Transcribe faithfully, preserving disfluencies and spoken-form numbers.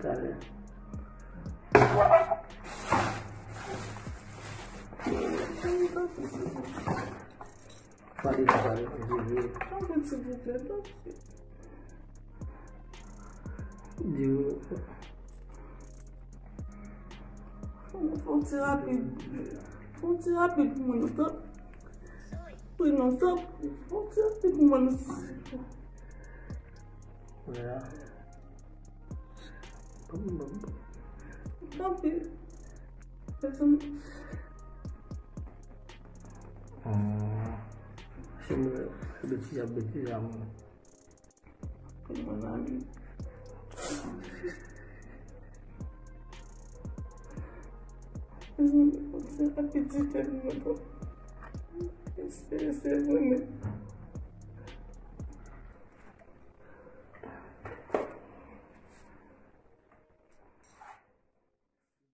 Talè. Pale, pale, pale. Tanpri, silvouplè, tanpri. Di w. Fè yon ti rapid. Fè yon ti rapid pou mwen, non, tanpri. Wi, non, tanpri. Fè yon ti rapid pou mwen, non. Wè a. Tanpri. Pèsonn. Ah, se mwen, betiz ap betiz a mwen. Mon ami. Pèsonn, se rapidite mwen. Se, se vre, men.